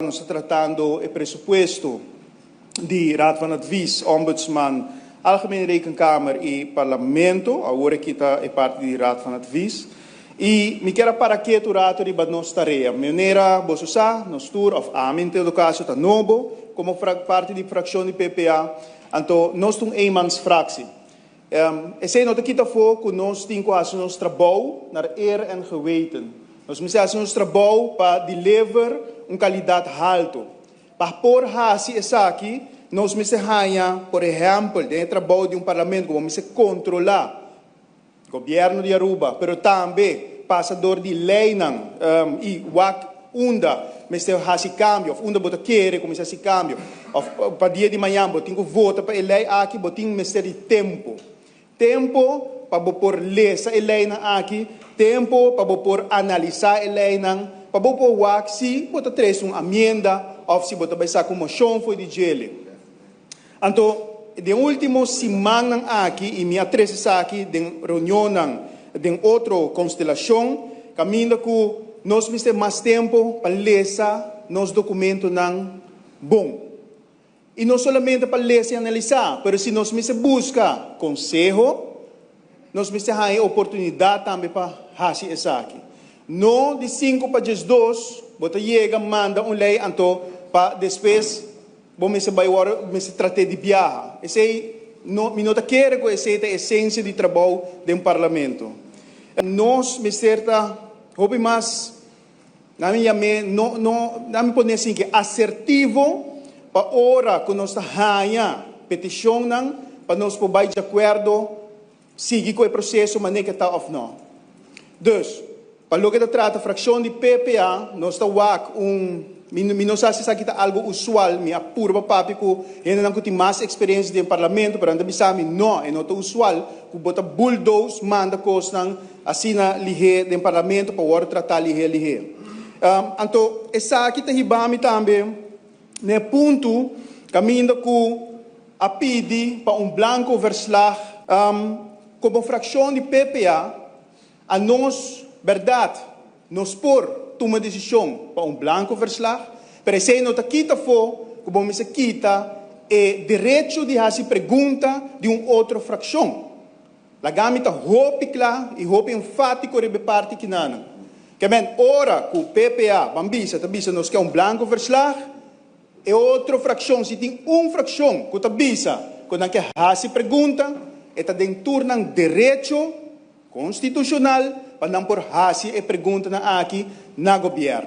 Nos ta tratando e presupuesto di Raad van Advies, Ombudsman, Algemene Rekenkamer y Parlamento. Awor aki ta e parti di Raad van Advies. Y mi kier a para ketu un rato riba nos tarea. Manera boso sa, nos tur, of ami en todo caso, ta nobo como parti di fraccion di PPA. Anto, nos ta un eenmansfractie. Esey no ta kita afo cu nos tin cu haci nos trabou naar eer en geweten. Nos mester haci nos trabou pa deliver un calidad halto. Pa por haci esaki, nos mester haya, por ehempel, den e trabou di un parlamento cu bo mester controla gobierno di Aruba, pero tambe pasa door di leynan y wak unda mester haci cambio of unda bo ta kere cu mester haci cambio of pa dia di mañan bo tin cu vota pa e ley aki, bo tin mester di tempo. Tempo pa bo por lesa e leynan aki, tempo pa bo por analisa e leynan, pa bo por wak si bo ta trece un amienda of si bo ta bay saca un mocion fo'i di djele. Anto, den ultimo simannan aki, y mi a trece esaki den reunionnan den otro constelacion, caminda cu nos mester mas tempo pa lesa nos documentonan bon. Y no solamente pa lesa y analisa, pero si nos mester busca conseho, nos mester haya oportunidad tambe pa haci esaki. No di 11:55, bo ta yega manda un ley anto pa despues bo mester bay wor mester trate di biaha. Esey no, mi no ta kere cu esey ta esencia di trabou den parlamento. Nos mester ta hopi mas, na mi yame, no, no, na mi pone así que asertivo pa ora cu nos ta haya peticionnan pa nos por bay di acuerdo sigui cu e proceso manera cu ta of no. Dus, pa loke ta trata fraccion di PPA, nos ta wak un, mi no sa si esaki ta algo usual, mi a purba papia cu hendenan cu tin mas experiencia den parlamento, pero nan ta bisa mi no, e no ta usual, cu bo ta bulldoze manda cosnan asina lihe den parlamento pa worde trata lihe lihe. Anto, esaki ta hiba mi tambe na e punto caminda cu a pidi pa un blanco verslag. Como fraccion di PPA, a nos, berdad, nos por tuma decision pa un blanco verslag, pero esey no ta kita afo cu bo mester kita e derecho di haci pregunta di un otro fraccion. Laga mi ta hopi cla y hopi enfatico riba e parti kinanan. Ke men ora cu PPA ban bisa ta bisa nos ke un blanco verslag, e otro fraccion, si tin un fraccion cu ta bisa cu nan ke haci pregunta, e ta den tur nan derecho constitucional pa nan por haci e preguntanan aki na gobierno.